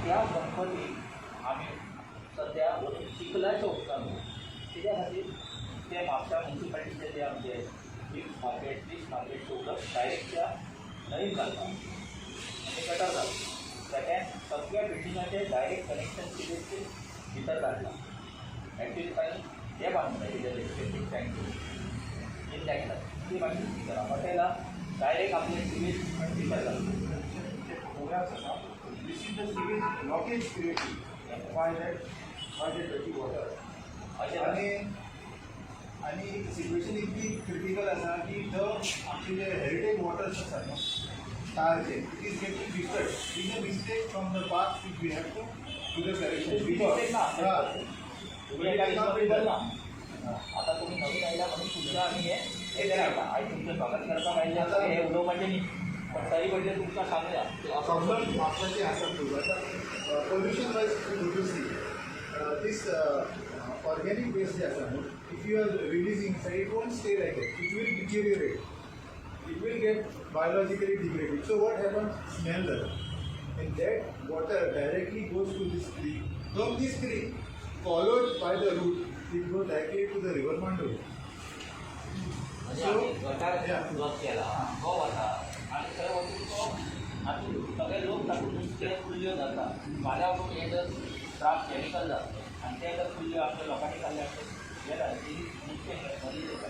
त्या गणपती आमी सद्या वचून चिखलाच्या उदकान कित्या खातीर ते म्हापसा मुन्सिपालिटीचे ते आमचे फिश मार्केट, फिश मार्केटचें उदक डायरेक्ट त्या न्हंयेन घालता आनी गटर जाता. सेकंड, सगळ्या बिल्डिंगाचे डायरेक्ट कनेक्शन सिवेजचे भितर घातलां. ॲक्च्युली तांणी हें बांदूंक जाय कितें, सेप्टीक टँक इन that. ती मागीर कितें करा, हॉटेलां डायरेक्ट आपले सिवेज भितर घालता. Photographs आसा. This is the sewage blockage created by the dirty water. अशें. आणि आणि सिच्युएशन इतकी क्रिटिकल आसा की the आमचे जे हेरिटेज वॉटर्स आसा न्हू तारचे, it is getting disturb. Is a mistake from the past which we have to do the correction. Mistake ना. तुम्ही एका रिस्पॉन्सिबल ना. Because आता तुम्ही नवीन आयला म्हणून तुमकां आमी हें हें मेळटा. आयज तुमचें स्वागत करपाक आयिल्लें आसा, हें उलोवपाचें न्ही, पण तरी पडले तुमकां सांगया. प्रॉब्लम म्हापशाचे आसा खूब. आतां pollution wise you see this organic waste जे आसा न्हू, if you are releasing, it won't stay like that. It will deteriorate, it will get biologically degraded. So what happens? Smell जाता. And that water directly goes to this creek. From this creek, followed by the route, it goes directly to the river Mandovi. म्हणजे So, आमी गटार yeah. Block केला तो वता आनी थंय वचून तो आनी सगळे लोक तातूंत नुस्तें कुल्ल्यो जाता. फाल्यां वचून हे जर त्रास केमिकल जातले आनी ते जर कुल्ल्यो आमच्या लोकांनी खाल्ले आसत हे जालें ती नुस्तें मदीं येता.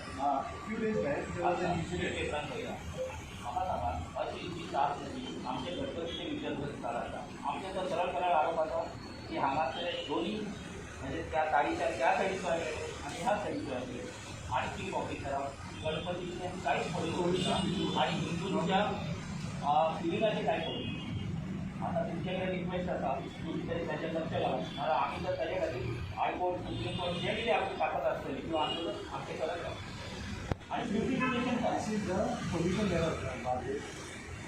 Few days back, there was an incident. पेपरान पळया. म्हाका सांगा, अशी जी त्रास जाली आमचे गणपतीचे विसर्जन आसा, आमचे तर सरळ सरळ आरोप आसा की हांगासर दोनी म्हणजे त्या तारीच्या त्या सायडीचो आयले आनी ह्या सायडीचो आयले आनी चीफ ऑफिसराक गणपतीचें कांयच पडून ना आनी हिंदूंच्या फिलिंगाचें कांय पडून ना. आतां तुमचे कडेन रिक्वेस्ट आसा, तुमी तरी ताचेर लक्ष घालात, नाजाल्यार आमी तर ताजे खातीर हायकोर्ट, सुप्रीम कोर्ट, जें कितें आमची ताकद आसतली किंवा आंदोलन आमचें करत रावता आनी ब्युटिफिकेशन करा. This is the pollution level.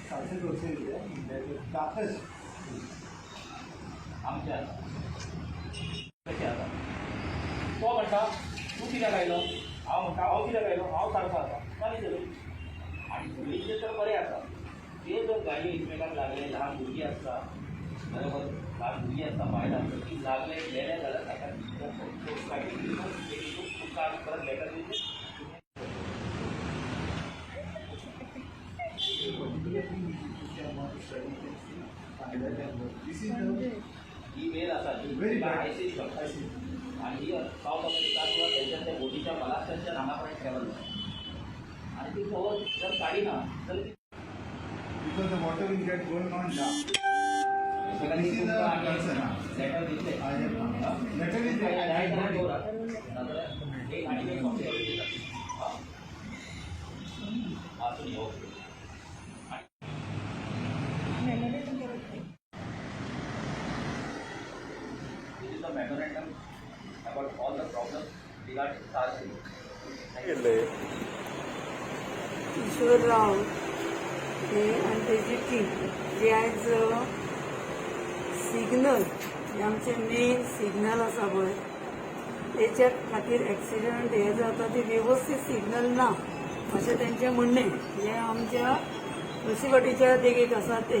Salcete also is there. That is darkest. आमचे आसा कशें आसा. तो म्हणटा तूं कित्याक आयलो, हांव म्हणटा हांव कित्याक आयलो, हांव सारको आसा. मागीर सगळी आनी धुळीचें तर बरें आसा, ते जर गाडयो एकमेकांक लागले, ल्हान भुरगीं आसता, बरोबर, ल्हान भुरगीं आसता, बायलां आसता, ती लागले गेले जाल्यार ताका तुमकां आमी परत लेटर दिवचें. Particular thing which I want to study and see, find out and work. This is the ही वेल आसा ती Very bad. आयसीस म्हणटा. I see. आणि ही सावथ अमेरिका किंवा थंयच्यान त्या बोटीच्या बलास्टांच्यान हांगा पर्यंत ट्रॅव्हल जाता आणि ती खबर जर काडिना तर ती Because the water will get going on down. This is the concern. Letter दितले. I have letter is there. I have got it. नाजाल्यार एक आनी एक कॉपी करून दिता. हां हां, तुमी okay. Memorandum करत. This is the memorandum about all the problems regarding SARS. केल्ले. किशोर राव हे आनी तेजी टीम जे आयज सिग्नल, जे आमचे मेन सिग्नल आसा पळय, तेच्या खातीर एक्सिडंट हे जाता. ते वेवस्थीत सिग्नल ना अशें तेंचें म्हणणें. हे आमच्या तुळशीवाटीच्या देगेक आसा ते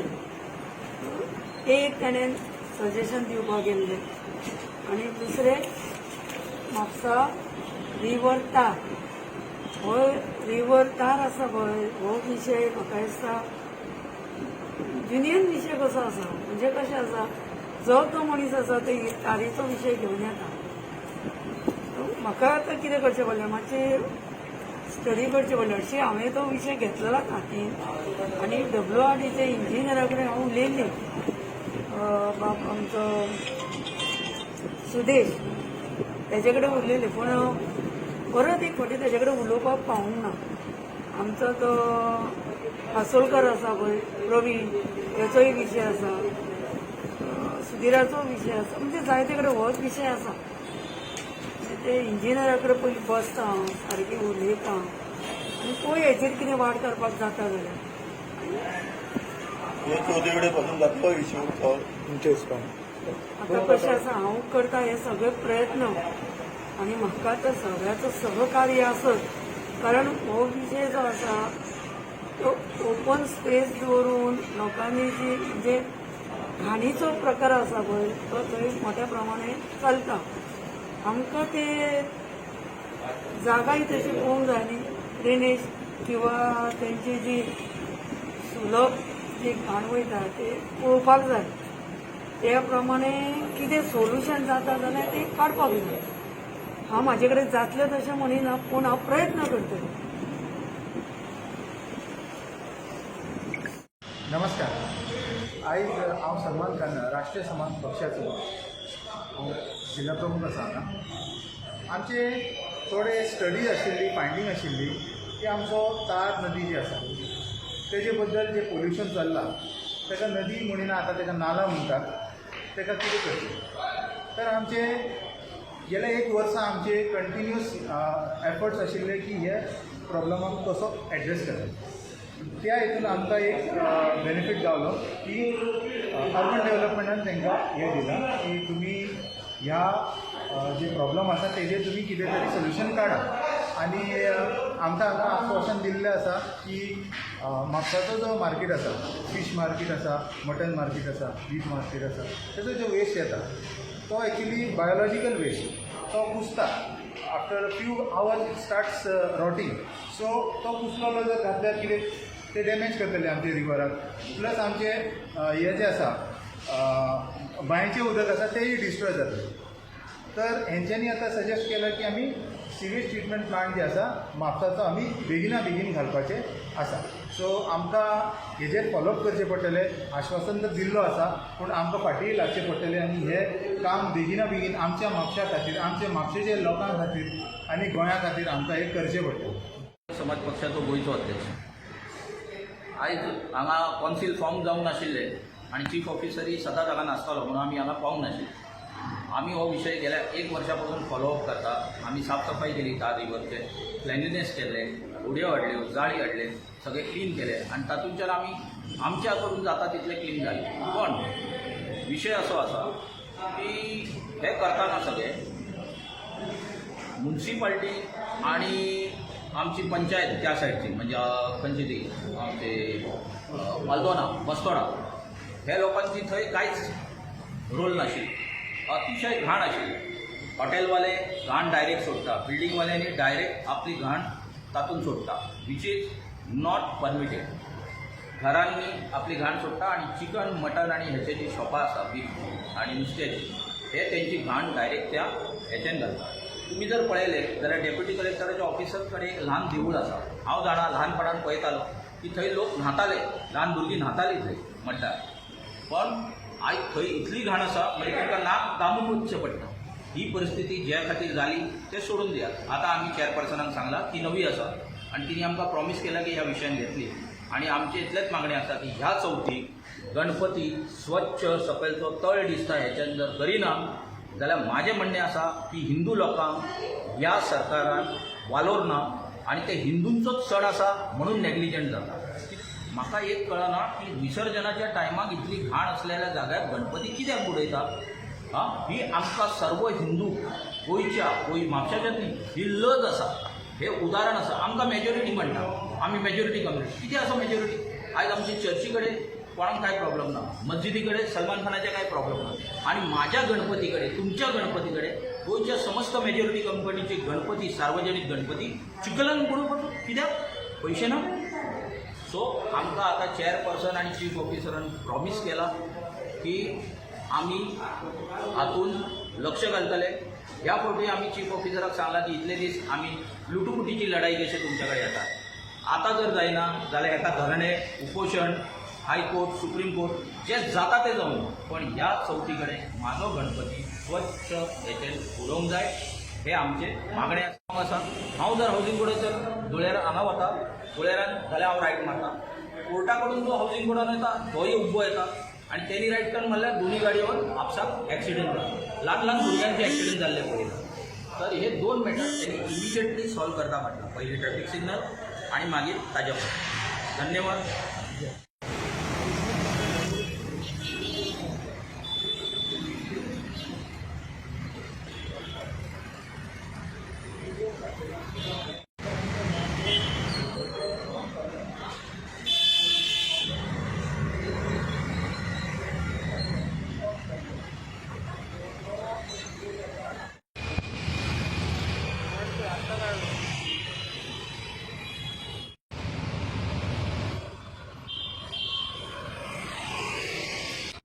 एक ताणें सजेशन दिवपाक गेल्लें आनी दुसरें म्हापसा रिवर तार, हो रिवर तार आसा पळय, हो विशय म्हाका दिसता युनियन विशय कसो आसा. म्हणजे कशें आसा, जो तो मनीस आसा ते तारीचो विशय घेवन येता. म्हाका आतां कितें करचें पडलें, मातशें स्टडी करचें पडलें. हरशीं हांवें तो विशय घेतलेलो हातीन आनी डब्ल्यू आर डीच्या इंजिनियरा कडेन हांव उलयल्लें, बाब आमचो सुदेश, तेजे कडेन उलयलें, पूण परत एक फावटी तेजे कडेन उलोवपाक पावूंक ना. आमचो तो कासोलकर आसा पळय, प्रवीण, तेचोय विशय आसा, सुधीराचो विशय आसा, म्हणजे जायते कडेन होच विशय आसा. ते इंजिनियरा कडेन पयलीं बसता हांव, सारकी उलयता आनी पळय हेचेर कितें वाड करपाक जाता जाल्यार. हे चवथी कडेन पासून जातलो इश्यू तो तुमच्या हिसपान? आतां कशें आसा, हांव करता हे सगळे प्रयत्न आनी म्हाका तर सगळ्याचो सहकार्य आसत, कारण हो विशय जो आसा तो ओपन स्पेस दवरून लोकांनी जी म्हणजे घाणीचो प्रकार आसा पळय तो थंय मोठ्या प्रमाणे चलता. आमकां ते जागाय तशी पळोवंक जाय न्ही, ड्रेनेज किंवा तेंची जी सुलभ जी घाण वयता ते पळोवपाक जाय. त्या प्रमाणे कितें सोल्युशन जाता जाल्यार ते काडपाक जाय. हांव म्हाजे कडेन जातलें तशें म्हणिना, पूण हांव प्रयत्न करतलें. नमस्कार. आयज हांव सलमान खान, राष्ट्रीय समाज पक्षाचो हांव जिल्हा प्रमुख आसा. हांगा आमचे थोडे स्टडी आशिल्ली, फायंडींग आशिल्ली की आमचो तार नदी जी आसा तेजे बद्दल जें पोल्युशन चल्लां, ताका नदी म्हणिना आतां, ताका नाला म्हणटात, ताका कितें करचें? तर आमचे गेल्या एक वर्सा आमचे कंटिन्युअस एफर्ट्स आशिल्ले की हे प्रॉब्लमाक कसो एड्रेस करप. त्या हितून आमकां एक बेनिफीट गावलो की अर्बन डेवलपमेंटान तांकां हें दिलां की तुमी ह्या जे प्रॉब्लम आसा तेजेर तुमी कितें तरी सोल्युशन काडा. आनी आमकां हांगा आश्वासन दिल्लें आसा की म्हापसाचो जो मार्केट आसा, फीश मार्केट आसा, मटन मार्केट आसा, बीफ मार्केट आसा, तेजो जो वेस्ट येता तो एक्चुली बायोलॉजिकल वेस्ट, तो कुसता. After few hours it starts rotting. So तो कुसलोलो जर घातल्यार कितें ते डॅमेज करतले आमचे रिवराक, प्लस आमचे हे जे आसा, बांयचें उदक आसा, तेंय डिस्ट्रॉय जातलें. तर हेंच्यांनी आतां सजेस्ट केलां की आमी सिवेज ट्रिटमेंट प्लांट जे आसा म्हापसाचो, आमी बेगिना बेगीन घालपाचें आसा. सो आमकां हेजेर फॉलोअप करचें पडटलें. आश्वासन तर दिल्लो आसा, पूण आमकां फाटीं लागचें पडटलें आनी हें काम बेगिना बेगीन आमच्या म्हापशा खातीर, आमच्या म्हापशेच्या लोकां खातीर आनी गोंया खातीर आमकां हें करचें पडटलें. समाज पक्षाचो गोंयचो अध्यक्ष. आयज हांगा कौन्सील फॉर्म जावंक नाशिल्ले आनी चीफ ऑफिसरय सदांच हांगा नासतालो, म्हणून आमी हांगा पावूंक नाशिल्ले. आमी हो विशय गेल्या एक वर्सा पासून फॉलोअप करता. आमी साफसफाई केली, तार रिवरचे क्लिनलीनेस केल्ले, उडयो हाडल्यो, जाळी हाडले, सगळें क्लीन केलें आनी तातूंतल्यान आमी आमच्या कडून जाता तितलें क्लीन जालें. पण विशय असो आसा की हे करतना सगळें मुन्सिपाल्टी आणि आमची पंचायत त्या सायडची, म्हणजे खंयची ती आमचे मालदोना, बस्तोडा, हे लोकांची थंय कांयच रोल नाशिल्लो. अतिशय घाण आशिल्ली. हॉटेलवाले घाण डायरेक्ट सोडटा, बिल्डिंगवाल्यांनी डायरेक्ट आपली घाण तातूंत सोडटा, which is not permitted. घरांनी आपली घाण सोडटा आनी चिकन, मटन आनी हेचे जी शॉपां आसा, बीफ आनी नुस्त्याची, हे तेंची घाण डायरेक्ट त्या हेच्यान घालता. तुमी जर पळयलें जाल्यार डेप्युटी कलेक्टराच्या ऑफिसर कडेन एक ल्हान देवूळ आसा. हांव जाणा, ल्हानपणान पळयतालो की थंय लोक न्हाताले, ल्हान भुरगीं न्हातालीं थंय म्हणटात. पण आयज थंय इतली घाण आसा म्हणजे तांकां नाक दामून वचचें पडटा. ही परिस्थिती ज्या खातीर जाली तें सोडून दियात. आतां आमी चेअरपर्सनाक सांगलां, ती नवी आसा आनी तिणी आमकां प्रॉमीस केलां की ह्या विशयान घेतली. आनी आमचें इतलेंच मागणें आसा की ह्या चवथीक गणपती स्वच्छ, सकयलचो तळ दिसता हेच्यान जर करिना जाल्यार म्हाजें म्हणणें आसा की हिंदू लोकांक ह्या सरकारान वालोर ना आनी ते हिंदूंचोच सण आसा म्हणून नेग्लिजंट जाता. म्हाका एक कळना की विसर्जनाच्या टायमाक इतली घाण असलेल्या जाग्यार गणपती कित्याक बुडयता? हा, ही आमकां सर्व हिंदू गोंयच्या, गोंय म्हापशाच्याच न्ही, ही लज आसा. हे उदाहरण आसा. आमकां मेजॉरिटी म्हणटा, आमी मेजॉरिटी कम्युनिटी. कितें आसा मेजॉरिटी? आयज आमची चर्ची कडेन कोणाक कांय प्रॉब्लम ना, मस्जिदी कडेन सलमान खानाचे कांय प्रॉब्लम ना, आनी म्हाज्या गणपती कडेन, तुमच्या गणपती कडेन, गोंयच्या समस्त मेजॉरिटी कंपनीचे गणपती, सार्वजनीक गणपती चिखलान बुडोवपाचो कित्याक? पयशे ना. सो आमकां आतां चेअरपर्सन आनी चीफ ऑफिसरान प्रॉमीस केला की आमी हातून लक्ष घालतले. ह्या फावटी आमी चीफ ऑफिसराक सांगलां की इतले दीस आमी लुटुपुटीची लढाई कशी तुमच्या कडेन येता, आतां जर जायना जाल्यार हेका धरणे, उपोशण, हायकोर्ट, सुप्रीम कोर्ट, जे जाता तें जावं, पण ह्या चवथी कडेन म्हाजो गणपती स्वच्छ हेचेर उडोवंक जाय, हे आमचे मागणें आसा. हांव जर हावजींग बोर्डाच्या धुळेर हांगा वता, धुळेरान, जाल्यार हांव रायट मारता. कोर्टा कडून जो हावजींग बोर्डान येता तोय उबो येता आनी तेणी रायट टर्न मारल्यार दोन्ही गाडयेवर आपसाक एक्सिडंट जाता. ल्हान ल्हान भुरग्यांचे एक्सिडंट जाल्ले पळयला. तर हे दोन मॅटर तेणी इमिजिएटली सॉल्व करता म्हटलां, पयलीं ट्रॅफिक सिग्नल आनी मागीर ताज्या. धन्यवाद.